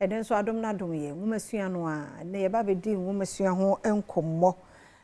Ɛno nso adom no adom yɛ nwomasua no a ɛnɛ yɛba bɛdi nwomasua ho nkɔmmɔ.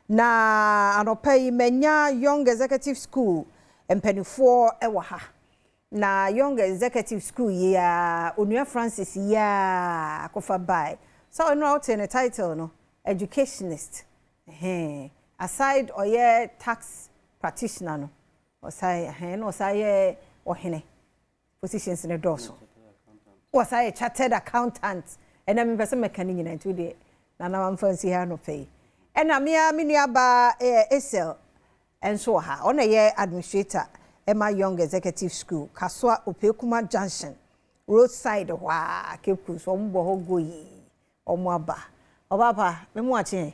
Na anɔpa yi manya Young Executive School mpanimfoɔ wɔ ha. Na Young Executive School yi a Onua Francis yi a akɔfa bae. Sɛ ɔno a wote ne title no, educationist. Ɛhɛn. Aside ɔyɛ tax practitioner no, ɔsan ɛhɛn na ɔsan yɛ ɔhene. Positions ne dɔɔso. Wɔsan yɛ chartered accountant. Ɛnna mepɛ sɛ mɛka ne nyinaa, nti deɛ nana mamfa nsi ha anɔpa yi. Ɛna mmea me nua baa ɛyɛ Esel nso wɔ ha. Ɔna yɛ administrator ɛma Young Executive School, Kasoa Opekuma Junction, roadside hɔ a Cape Coast. Wɔn bɔ hɔ go yi, wɔn aba. Ɔbaapa, memu akye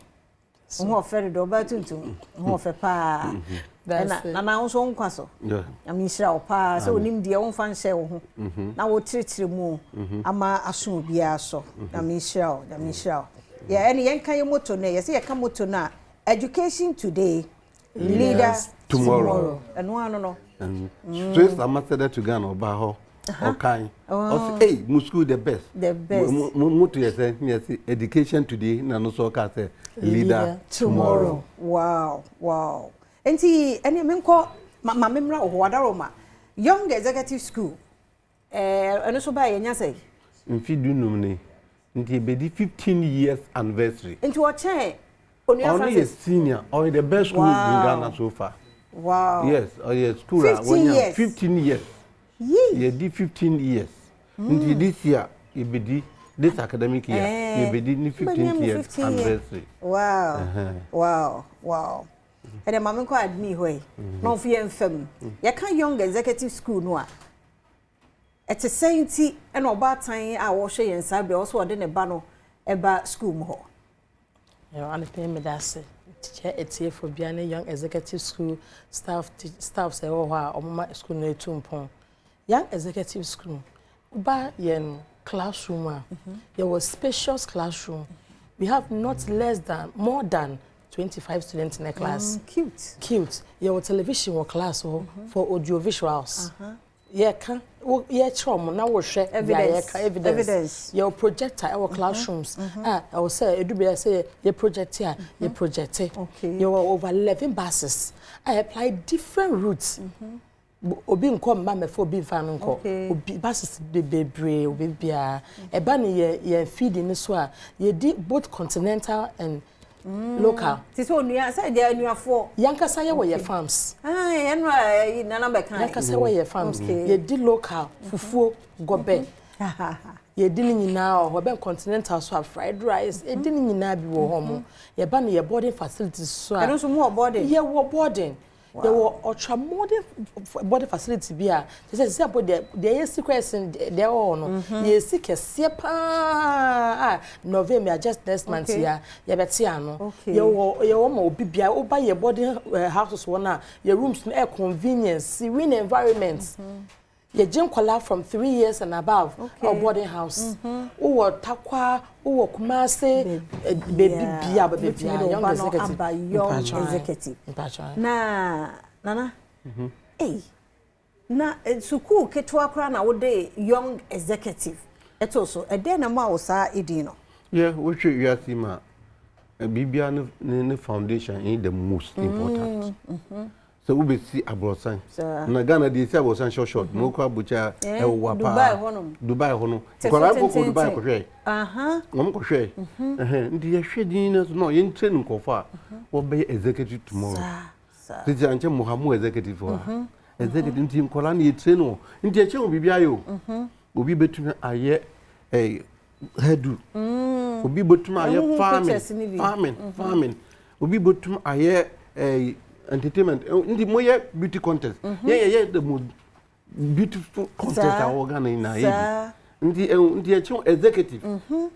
ho ɔfɛ dodo, ɔbaa tuntum ho ɔfɛ paa. Ɛna nana nso nkwa so. Nyame nhyira wo paa sɛ onim deɛ womfa nhyɛ wo ho na wokyerɛkyerɛ mu ama aso obiara so. Nyame nhyira wo, Nyame nhyira wo. Yɛ ɛne yɛnka yɛ motto no, yɛsɛ yɛka motto no a, "Education today, leaders tomorrow." Ɛno ano no. Swiss ambassador to Ghana ɔbaa hɔ, ɔkan ɔsɛ, "Hey, mo school the best." The best. Mo motto yɛ sɛ yɛ sɛ "Education today", na no so ɔka sɛ "Leader tomorrow." Wow, nti ɛne menkɔ ma memmra wɔ hɔ adaroma Young Executive School, ɛno nso baa yɛnya sɛ Mfe 15 ni, nti ebedi 15 years anniversary. Nti ɔkyɛn Onua Ɔno yɛ Francis. senior, ɔyɛ the best school in Ghana so far. Yes, ɔyɛ school a 15 wɔnya years. 15 years. Yee. Yɛdi 15 years, nti this year yɛbɛdi, this academic year yɛbɛdi ne 15th Bɛnya years 15 years. anniversary. Wow, ɛnɛ maame nkɔ admin hɔ yi na ɔmfo yɛn fam. Yɛka Young Executive School no a, ɛte sɛn? Nti ɛna ɔbaatan a wɔhwɛ yɛn saa berɛ ɔsɛ ɔde ne ba no ɛba school mu hɔ. Anɔpɛ, meda ase kyɛ etiefo bia ne Young Executive School staff, staffs ɛwɔ hɔ a ɔmoma school no etu mpɔn. Young Executive School, woba yɛn classroom a, yɛwɔ spacious classroom. We have not less than, more than 25 students in a class. Cute. Cute. Yɛwɔ television wɔ class hɔ for audio visuals. Yɛka yɛkyerɛ ɔmo na wɔhwɛ deɛ Evidence. yɛka, evidence. Evidence. Yɛwɔ projector ɛwɔ classrooms a ɛwɔ sɛ edu bia sɛ yɛ project a, yɛ project. Yɛwɔ over 11 buses a yɛ apply different routes. Obi nkɔ mma mɛfɛ, obi nfa no nkɔ. Obi buses bebree, obi biara ɛba ne yɛ yɛn feeding ne so a, yɛdi both continental and local. Ti sɛ onua sɛ deɛ anuafoɔ. Yankasa yɛwɔ yɛ farms. Ɛno a nana bɛka. Yankasa wɔ yɛ farms. Yɛdi local fufuo, gɔbɛ, yɛdi ne nyinaa wɔ hɔ. Ɛbɛn continental so a, fried rice, yɛdi ne nyinaa bi wɔ hɔ mo. Yɛba no yɛ boarding facilities so a, Ɛno nso mu wɔ boarding? Yɛwɔ boarding. Yɛwɔ ultra modern boarding facility bi a kyerɛ sɛ mpo deɛ yɛsi kora ɛsen deɛ ɛwɔ hɔ no. Yɛsi kɛseɛ paa a November, just next month ya yɛbɛte ano. Yɛwɔ ma obi bia woba yɛ boarding houses wɔ no a, yɛ rooms no air convenience, serene environment. Yɛgye nkwadaa from 3 years and above. Ɛwɔ boarding house, wowɔ Takwa, wowɔ Kumase, beebi bia, beebi bia, Young Executive. Aba Young Mpatwa. Executive. Mpatwa. Na nana ei, na sukuu ketewa koraa na wode Young Executive ɛto so, ɛdɛn na ma wo saa edin no? Yɛ wohwɛ wiase mu a, biribiara ne foundation is the most important. Sɛ wobɛsi aborɔsan na Ghana deɛ, ɛsi aborɔsan short short na wokɔ abɔkyi a, ɛwowa paa. Dubai hɔnom. Dubai hɔ no, Te so nkwadaa mpo kɔ tententen. Dubai kɔhwɛ. Wɔn kɔhwɛ. Nti yɛhwɛ din no so na yɛnkyerɛ no nkɔfo a wɔbɛyɛ executive tomorrow. Saa saa. Tete ankyɛ mo ha mo executive hɔ a, executive nti nkwadaa no yɛtire no, nti ɛkyɛ wɔ biribi ayɛ o. Obi bɛtumi ayɛ hairdo, obi bɛtumi ayɛ Ɛhuhu farming, pictures ni bi. farming, obi bɛtumi ayɛ entertainment. Nti moyɛ beauty contest, yɛn yɛ the most beautiful contest a wɔwɔ Ghana nyinaa yɛ bi. Nti ɛkyɛn executive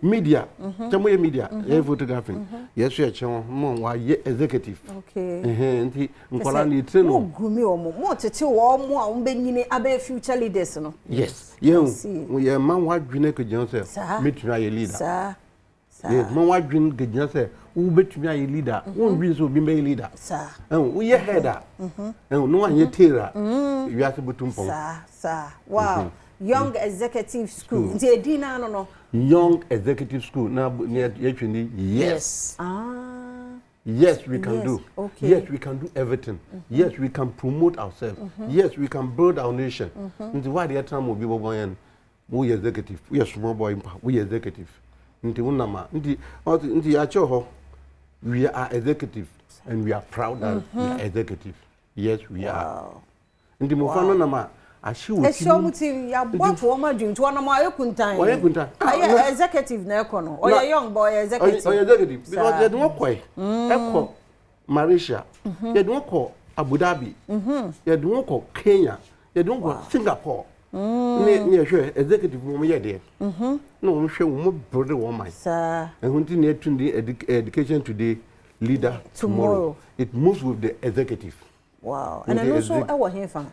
media, kyɛn mo yɛ media, yɛ photography, yɛ so ɛkyɛn mo wayɛ executive. Nti nkwadaa no yɛtire no. Mo gumi wɔn, mo tete wɔn mo a wɔn bɛnyini abɛyɛ future leaders no. Yes, I yɛn see. yɛ ma wadwene kegyina sɛ mɛtumi ayɛ leader. saa saa Yɛ ma wadwene kegyina sɛ wobɛtumi ayɛ leader, wondwene sɛ obi bɛyɛ leader. Ɛhu woyɛ head a, ɛhu na wanyɛ tail a, wiase bɛtu mpɔn. Saa saa, wow. Young Executive School, nti edin naa no. Young Executive School na ne yɛtwe ne yes. Ah. Yes, we can yes. do. Okay. Yes, we can do everything. Yes, we can promote ourselves. Yes, we can build our nation. Nti wa deɛ tena ma obi bɔbɔ yɛn woyɛ executive, woyɛ small boy mpa, woyɛ executive. Nti wonam a, nti ɔte nti yɛakyerɛ hɔ we are executive and we are proud that we are executive. Yes, we are. Nti mmɔfra no nam a ahye wɔ ti Ɛhyɛ wɔn ti yɛabɔ ato wɔn adwene nti wɔnam ayɛ kuntan. Wɔyɛ kuntan. Ɛyɛ executive na ɛkɔ no. Ɔyɛ young but ɔyɛ executive. Ɔyɛ executive because yɛde wɔn kɔɛ ɛkɔ Malaysia, yɛde wɔn kɔ Abu Dhabi, yɛde wɔn kɔ Kenya, yɛde wɔn kɔ Singapore. Ne ne yɛhwɛ executive wɔn yɛ deɛ. Na wɔn hwɛ wɔn build wɔn man. Saa. Ɛho nti na yɛtu ne education today, leader tomorrow. Tomorrow. It moves with the executive. Wow. Ɛna ɛno nso ɛwɔ hefa?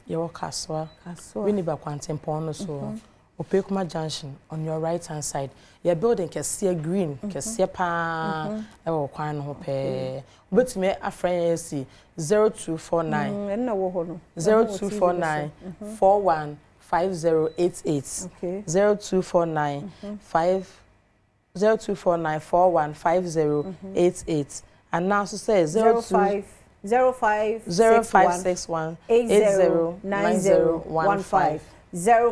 Yɛwɔ Kasoa. Kasoa. Winneba kwantempɔn no so. Opekuma Junction on your right hand side. Yɛ building kɛseɛ green kɛseɛ paa ɛwɔ kwan no ho pɛɛ. Wobɛtumi afrɛ yɛn asi 0249 Ɛno na ɛwɔ hɔ no. 0249 41 5088. Okay. 0249 5 0249 41 5088. Anaa nso sɛ 02 05 05 0561 80 90 15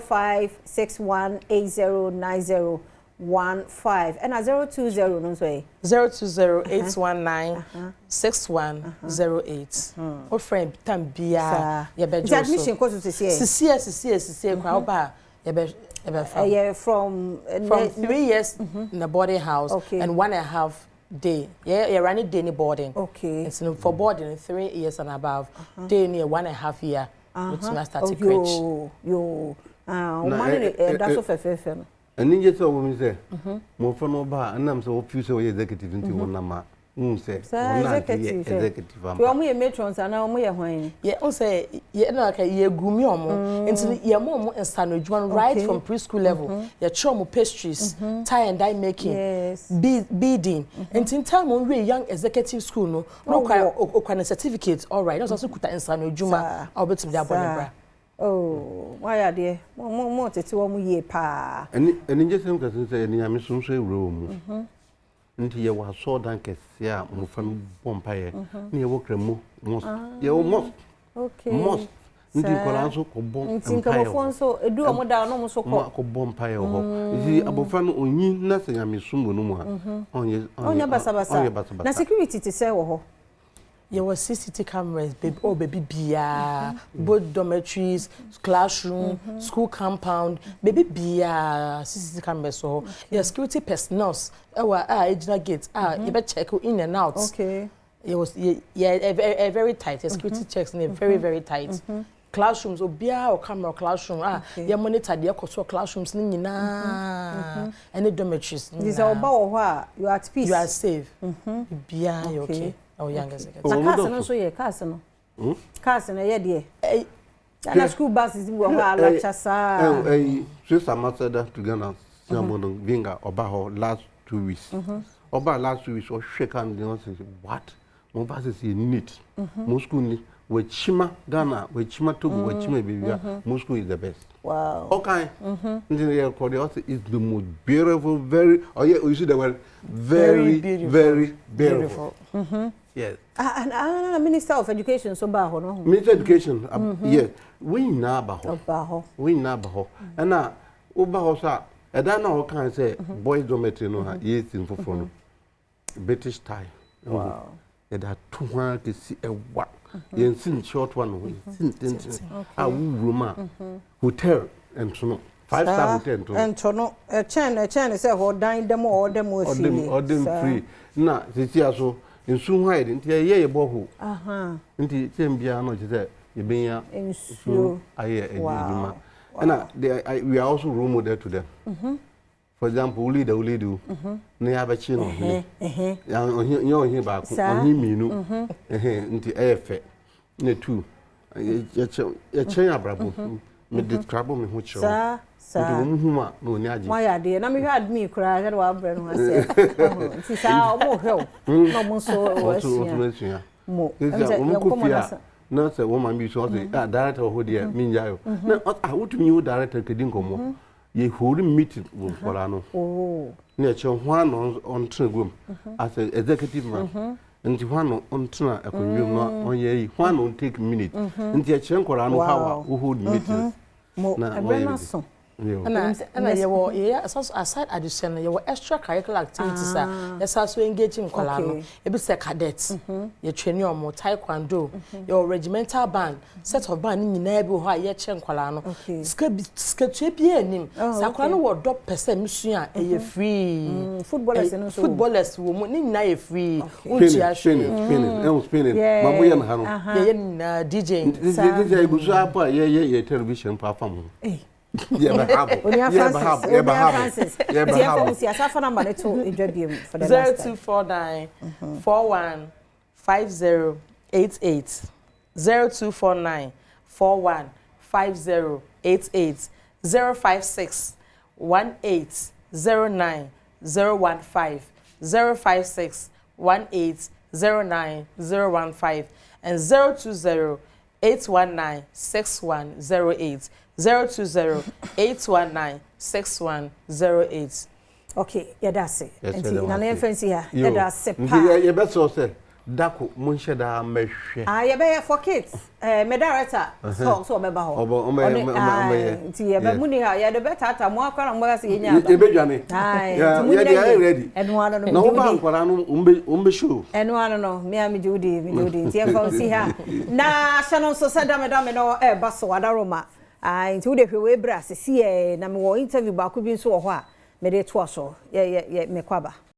05 61 80 90 15 ɛna 020 no nso yɛ 020 819 6108. Wofrɛ tam biara yɛbɛgye nti wo so. admission kɔ so sisi yɛ Sisiɛ sisiɛ sisiɛ koraa woba a yɛbɛ yɛbɛfa wo. ɛyɛ from From 3 years in the boarding house and 1.5 day. Yɛ running day ni boarding. Nti no for boarding 3 years and above. Day ni yɛ 1.5 year. Wotumi start crèche. Yoo yoo, ah, Na ɔma no ɛda so fɛfɛɛfɛ no. Ɛni gye sɛ wɔn mi sɛ mmɔfra no ba a ɛnam sɛ wɔfi sɛ wɔyɛ executive nti wɔn nam a n sɛ Saa wɔn nante yɛ executive hwɛ. executive Tí ampa. wɔn yɛ matrons anaa wɔn yɛ hwan? Yɛ n sɛ yɛ na ka yɛ groom ɔmo nti no, yɛ mo ɔmo nsa no adwuma no right from preschool level. Yɛkyerɛ ɔmo pastries, tie and dye making, beading. Nti time wɔn wie Young Executive School no na okura okura ne certificate alright na ɔsan so kuta nsa no adwuma a ɔbɛtumi de abɔ ne bra. Oh, mo ayɛ adeɛ, mo mo mo tete wɔn yie paa. Ɛni ɛni gye sɛm kɛse sɛ ɛni nyame som so ewura wɔ mu. Nti yɛwɔ asɔɔdan kɛseɛ a mmɔfra no bɔ mpaeɛ ne yɛwɔ kramo mosque, yɛwɔ mosque. Mosque nti nkwadaa nso kɔbɔ Nti mpaeɛ nkramofoɔ wɔ nso edu wɔn da no, wɔn nso hɔ kɔ. Akɔbɔ mpaeɛ wɔ hɔ nti abɔfra no onyi na sɛ nyame som wɔ no mu a ɔnyɛ Ɔnyɛ basabasa. Ɔnyɛ basabasa. Na security te sɛ wɔ hɔ? Yɛwɔ CCTV cameras beebi ɔwɔ beebi biara, both dormitories, classroom, school compound, beebi biara CCTV cameras wɔ hɔ. Yɛ security personnel ɛwɔ a egyina gate a yɛbɛ check in and out. Yɛwɔ yɛ yɛ ɛ very tight. Yɛ security checks no yɛ very very tight. Classrooms, obiara wɔ camera classroom a yɛ monitor deɛ ɛkɔ so wɔ classrooms no nyinaa ɛne dormitories Nti sɛ ɔba wɔ hɔ a, you are at peace. You are safe, bibiara yɛ okay ɛwɔ Young Executive. Na Ɔmo cars dɔɔso. No nso yɛ cars no, cars no yɛ deɛ Ɛ ɛna school buses bi wɔ hɔ a alakya saa. Ɛyi Swiss ambassador to Ghana Siamono Vinga ɔba hɔ last 2 weeks. Ɔba last 2 weeks, ɔhwɛ kaa no deɛ ɔsɛ what mo buses yɛ neat, mo school ni wɔakyima Ghana, wɔakyima Togo, wɔakyima baabi a mo school is the best. Ɔkan nti yɛ kɔ deɛ ɔsɛ it's the most beautiful, very, ɔyɛ oyi the word very beautiful. Very beautiful, yes. Ah ah, Minister of Education nso baa hɔ no ho? Minister of Education, yes, wɔn nyinaa ba hɔ. Ɔbaa hɔ. Wɔn nyinaa ba hɔ ɛna woba hɔ so a ɛdan na ɔkan sɛ boys dormitory no a yɛsi foforɔ no, British style. Yɛde ato ho ara kɛsi ɛwa yɛnsi nkyɛn ɔtoa no ho yɛsi ntenten a wowura mu a hotel ntono, five star hotel ntono. Ɛntɔ no ɛkyɛn ɛkyɛn sɛ hɔ dan dɛm a ɔwɔ dɛm ɔdɛm afiri. Ɔdɛm free na sisi aso nsu ho ayɛ de nti yɛyɛ yɛ bɔ hɔ nti kyɛn biara no kyerɛ sɛ yɛbɛnya Nsuo. Ayɛ adwuma ɛna we are also role model to them. For example, wo leader, wo leader na yɛabɛkye no ɔhene, nyɛ ɔhene baako, ɔhene mmienu. Nti ɛyɛ fɛ na tu yɛkyɛn abrabɔ me describe me ho kyerɛ Saa saa. nti wɔn hu a na wɔn ani agye. Mo ayɛ adeɛ na mehwɛ admin koraa sɛde wabrɛ no ho ase nti saa ɔmo hwɛ wo na ɔmo nso wɔn asua asua mo. Sisi a wɔn kɔ fie a na sɛ wɔn maame bi so ɔsɛ ah, director wɔ hɔ deɛ mi nya yɔ na ah, wotumi yi wo director kedi nkɔmɔ. Yɛ hold meeting wɔ nkwadaa no. Oh. Ne ɛkyɛ hwan na ɔntena guam as a executive man. Nti hwan na ɔntena akonnwa mu na ɔnyɛ yi, hwan na ɔntake minute. Nti ɛkyerɛ nkwadaa no how a wo hold meetings. Mo Na ɛbrɛ wɔyɛ no bi. so. Ɛna yɛwɔ yɛyɛ aside adesua no, yɛwɔ extra curricular activities a yɛsa so engage nkwadaa no. Ebi sɛ cadet, yɛ train wɔn taekwondo, yɛwɔ regimental band, set of band ne nyinaa bi wɔ hɔ a yɛkyerɛ nkwadaa no. Sika bi, sikatua biara anim. Sɛ akwadaa no wɔ dɔ pɛ sɛ mesua a, ɛyɛ free. Footballers no nso wɔ mu. Footballers wɔ mu, ne nyinaa yɛ free. Wontua Spinning, hwee. spinning, ɛwɔ spinning. Ma mo yɛ no ha no. Yɛyɛ ne nyinaa, DJ. Nti egu so apo a yɛyɛ yɛ television pa afa mo. Yɛbɛ ha bo. Onua Yɛbɛ ha Francis, bo. Yɛbɛ Onua ha bo. Francis. Yɛbɛ Nti ha yɛmfa bo. wo si asafa number ne to edwa biom for the zero last two time. 49 41 50 88, 0249 41 50 88, 056 18 09 015, 056 18 09 015, and 020 819 6108, 020 819 6108. Okay, yɛda ase. Yɛsɛ Nti dɛ nana wase. yɛmfa nsi ha. Yo. Yɛda ase Nti paa. yɛbɛsrɛ sɛ dako monhyɛ daa mmɛhwɛ. Ah, yɛbɛyɛ for kids. Me director so ɔbɛba hɔ. Ɔbɛyɛ, ɔbɛyɛ. Nti yɛbɛ mu ni ha, yɛde bɛtaataa mo akora na mo bɛka sɛ yɛnya aba. Yɛbɛdwane. Aye, nti mo Yɛde nyina ayɛ yie. ready. Ɛno ano no, Na megye woba wo di. nkwadaa no, wɔn bɛ show. Ɛno ano no, me a megye wo di, megye wo di. Nti yɛmfa wo si ha. Na hyɛ no nso sɛ dame no ɛɛba so adaroma. Ah, nti wode hwɛ wei berɛ a sisi ɛ na mewɔ interview baako bi nso wɔ hɔ a mede toa so. Yɛ yɛ yɛ mekɔ aba.